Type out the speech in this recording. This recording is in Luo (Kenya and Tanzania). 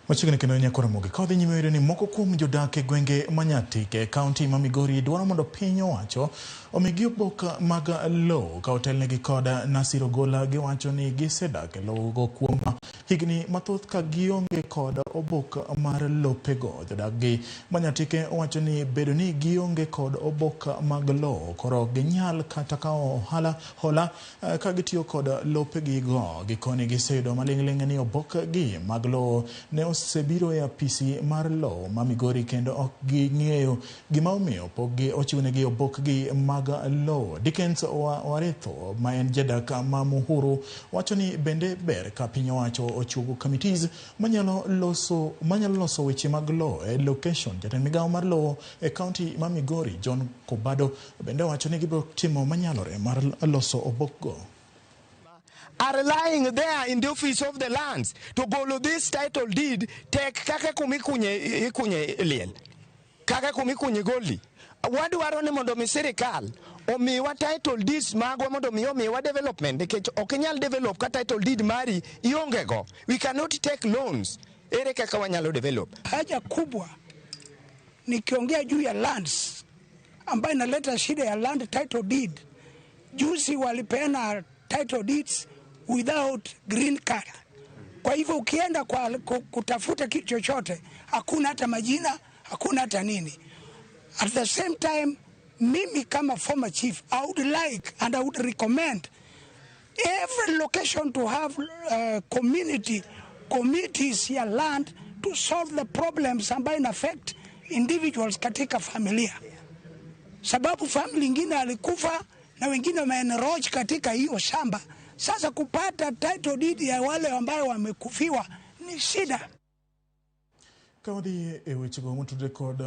Machiegni kendo nyako Ramogi ka wadhi nyime yudo ni moko kuom jodak e gwenge ma Nyatike e kaunti ma Migori dwaro mondo piny owacho omigi obok mag lowo ka otelnegi kod Nasir Ogola. Giwacho ni gisedak e lowogo kuom higni mathoth ka gionge kod obok mar lopego. Jodak gi ma Nyatike wacho ni bedo ni gionge kod obok mag lowo koro ok ginyal kata kawo ohala hola ka gitiyo kod lopegigo. Gikoni giseyudo maling'ling' ni obokgi mag lowo ne osebiro e apisi mar lowo ma Migori kendo ok ging'eyo gima omiyo pok gi ochiwnegi obokgi mag lowo. Dickens Waretho ma en jadak ma Muhuru wacho ni bende ber ka piny owacho ochuogo committees manyalo loso weche mag lowo e location. Jatend migawo mar lowo e kaunti ma Migori John Kobado bende owacho ni gibiro timo manyalore mar loso obokgo. Are lying there in the office of the lands to golo this title deed tek kaka kuma ikunye liel, kaka kuma ikunye goli. Wadwaro ni mondo mi sirikal omiwa title deeds magwa mondo mi omiwa development, nikech ok inyal develop ka title deed mari ionge go. We cannot take loans. Ere kaka wanyalo develop? Haja kubwa nikiongea juu ya lands ambayo inaleta shida ya land title deed. Juzi walipeana title deeds without green card. Kwa hivyo ukienda kwa kutafuta kitu chochote hakuna hata majina, hakuna hata nini. At the same time, mimi kama former chief, I would like and I would recommend every location to have community committees ya land to solve the problems ambayo ina affect individuals katika familia, sababu family ingine alikufa na wengine wameenroach katika hiyo shamba. Sasa kupata title deed ya wale ambayo wamekufiwa ni shida. Ka wadhi e wechego motudore kod